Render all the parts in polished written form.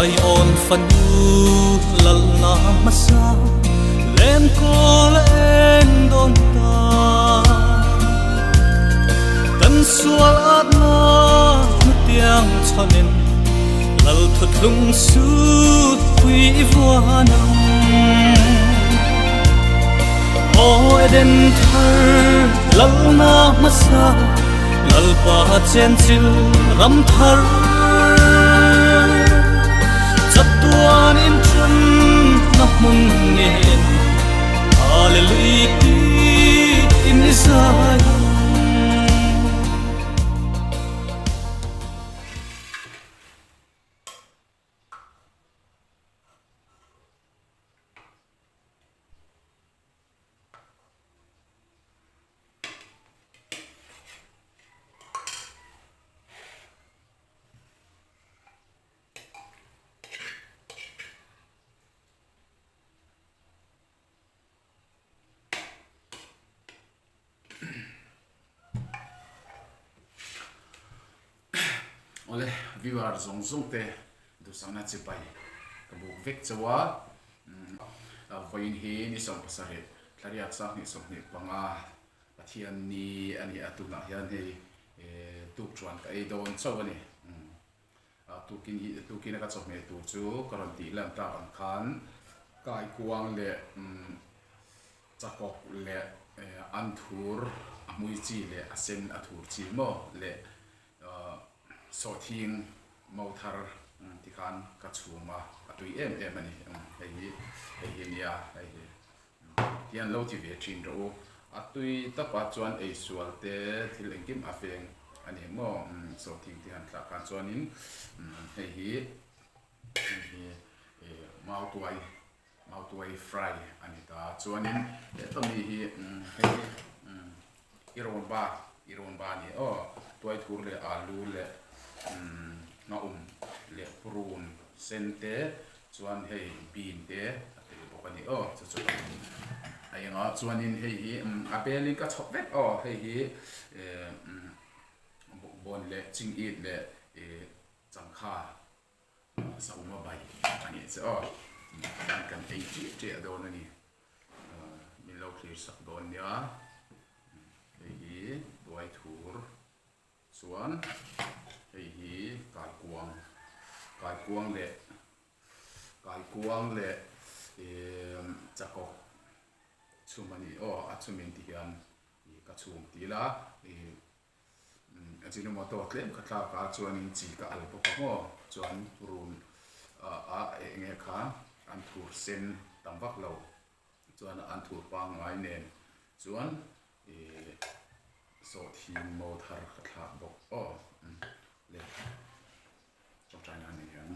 Zion fanu lalna hmasa lenkawl a eng dawn ta. Kan sual atna hnutiang chhanin lal thuthlung sut pui i vuan ang. Aw Eden thar lalna hmasa Lalpa chenchil ram thar Chatuan in ṭhen na hmun ngen Hallelujah ti in i zai ang. Awle viewer zawng zawng te duhsakna chipai ka buk vek chauh a vawiin hi ni 70 Thlariak 2025 Pathian ni a ni a tunah hian hei tuk chuan ka ei dawn chauh a ni tukin hi tukin a ka chawhmeh tur chu ka rawn tih lan tak ang khan kaikuang leh chakawk leh anthur a hmui chi leh a sen a thur chi maw leh sawhthing mau thar tikhan ka chhum a a tui em em a ni hei hi hei hi nia hei hi Hian lo ti ve thin rawh u. A tui takah chuan eisual te thil engkim a feng a ni maw? Sawhthing te han thlak khan chuanin hei hi hei hi mautuai mautuai fry a ni ta. Chuanin heta mi hi hei hi irawnba irawnba a ni aw. Tuaithur leh alu leh nghaum leh purun sen te Chuan hei bean te a tel bawk a ni aw chu chu a eng a chuanin hei hi a belin ka chhawp vek aw hei hi bawkbawn leh chingit leh ih changkha sauma bai a nih che aw kan ei chiah chiah dawn a ni min lo thlir sak dawn nia hei hi tuai thur. Chuan hei hi kaikuang kaikuang leh kaikuang leh ihh chakawk chhum a ni aw a chhumin ti hian ih ka chhum ti ila ih ajinomoto tlem kha thlak a chuanin chi ka al bawk ang aw chuan run ah eng nge kha an thur sen tam vak lo chuan an thur pangngai nen chuan Ih sawhthing maw thar ka thlak bawk aw le tawngtai nan ni ang.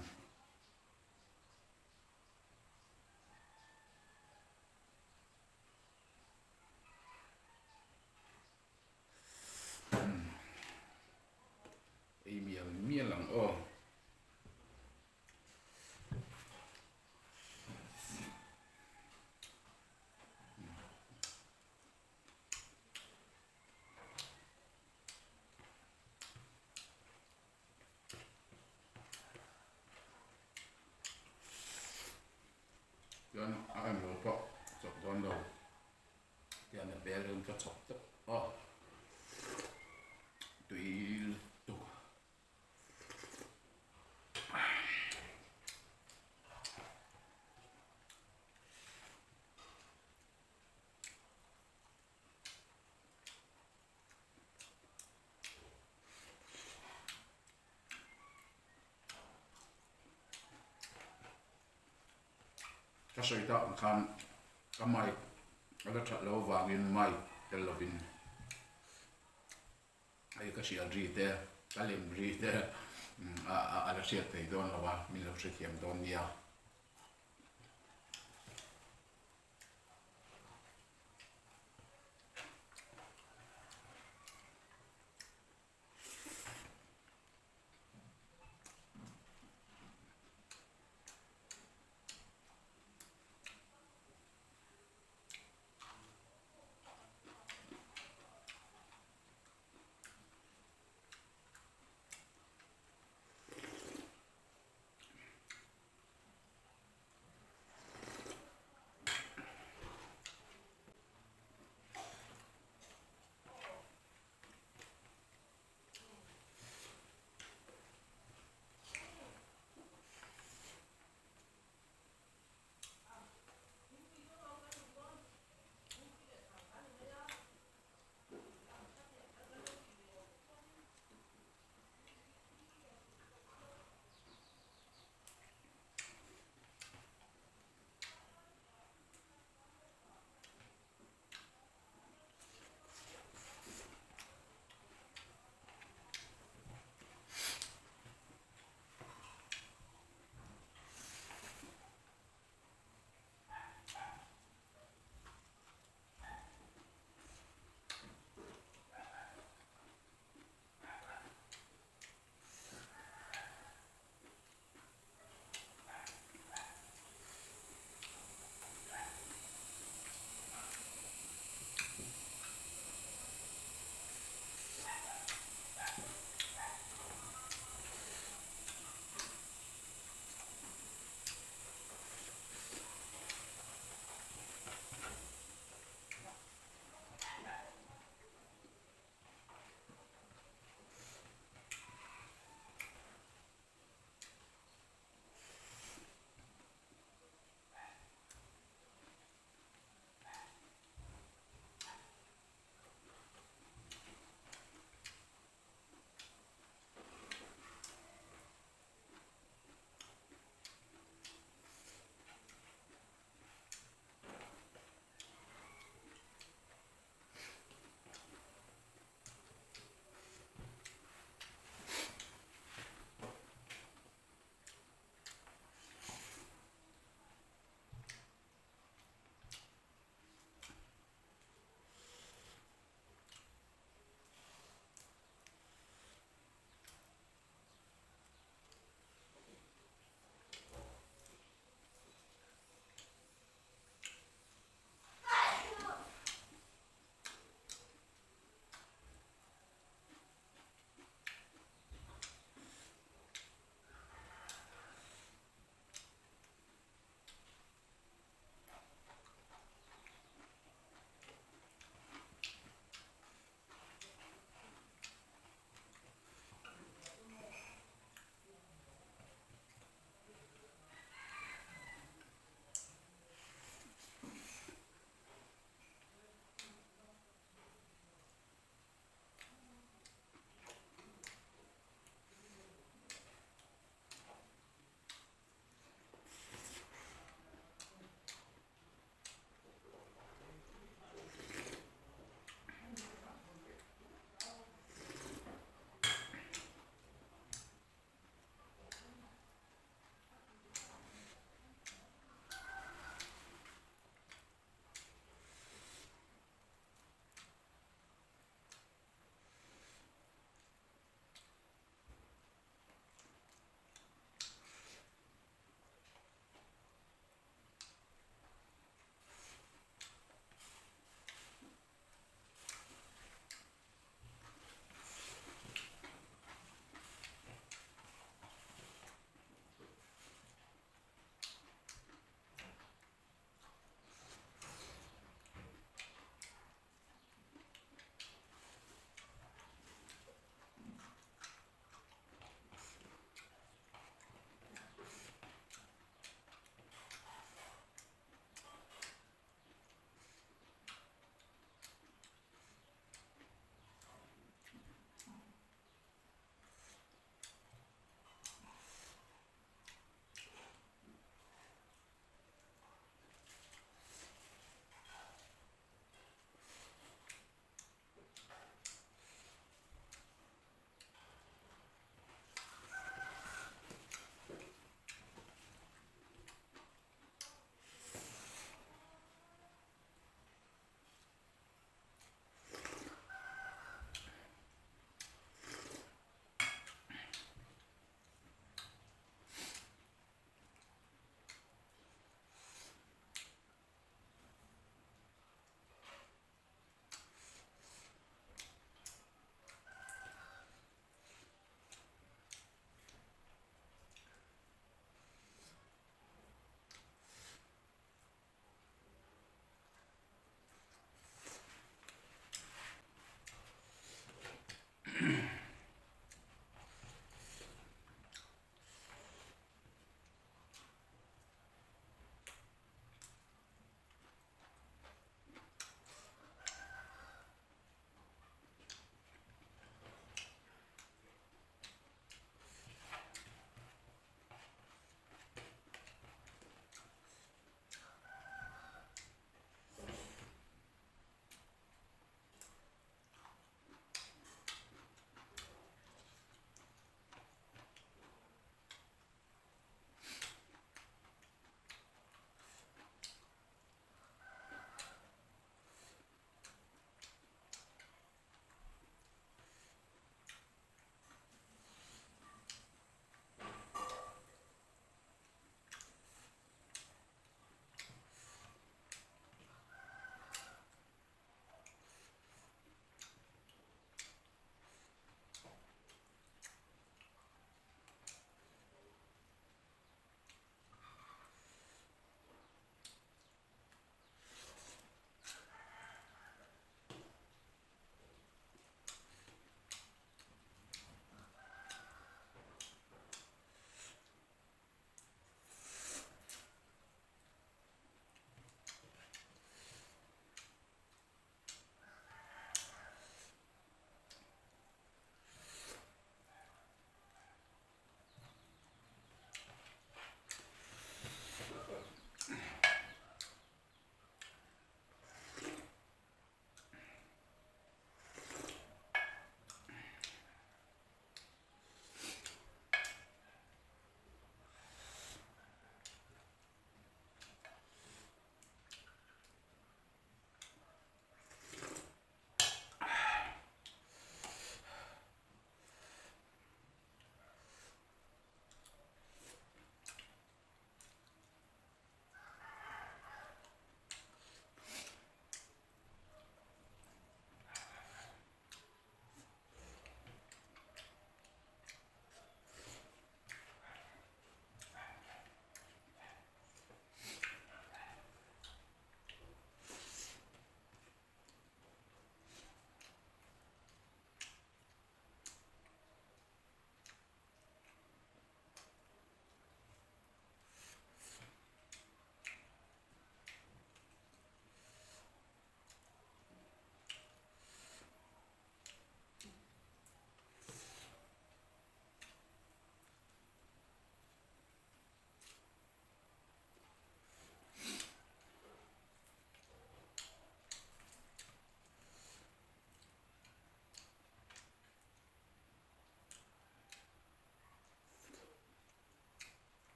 Ei mial mial ang aw. Chuan a en lo pawh chawp dawn lo tian a bel in ka chawp tawp a tui lutuk. Ka sawi tak ang khan ka mic a la that loh avangin mic tel lovin hei ka hriat ri te ka lem ri te a la hriat thei dawn lo a min lo hrethiam dawn nia.